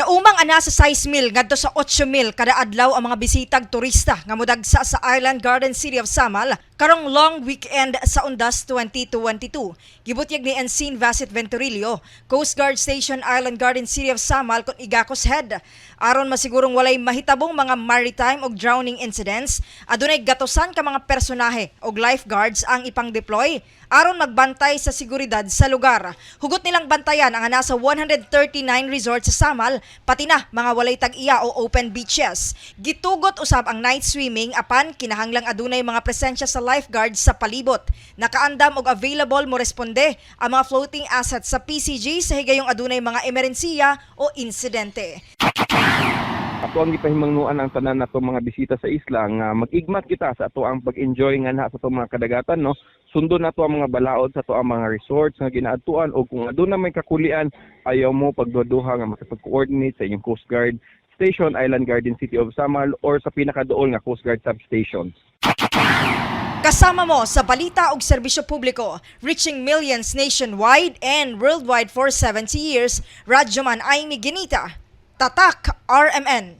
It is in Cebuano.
Naumang ana sa 6 mil ngadto sa 8 mil kada adlaw ang mga bisitag turista nga modagsa sa Island Garden City of Samal karong long weekend sa Undas 2022. Gibutyag ni Ensign Vasit Venturillo, Coast Guard Station Island Garden City of Samal kon Igacos Head. Aron masigurong walay mahitabong mga maritime og drowning incidents, adunay gatosan ka mga personahe og lifeguards ang ipang-deploy aron magbantay sa seguridad sa lugar. Hugot nilang bantayan ang nasa 139 resorts sa Samal, pati na mga walay tag-iya o open beaches. Gitugot usab ang night swimming apan kinahanglang adunay mga presensya sa lifeguards sa palibot. Nakaandam og available mo responde ang mga floating assets sa PCG sa higayong adunay mga emerhensiya o insidente. Ato ang gipahimangnuan ang tanan nato mga bisita sa isla nga mag-igmat kita sa ato ang pag-enjoy nga na sa atong mga kadagatan, no. Sundon nato ang mga balaod sa ato ang mga resorts nga ginaadtuan o kung aduna may kakulian, ayaw mo pagduha nga makipag-coordinate sa inyong Coast Guard Station Island Garden City of Samal or sa pinakaduol nga Coast Guard Substation. Kasama mo sa balita ug serbisyo publiko, reaching millions nationwide and worldwide for 70 years, Radyoman Amy Ginita. Tatak RMN.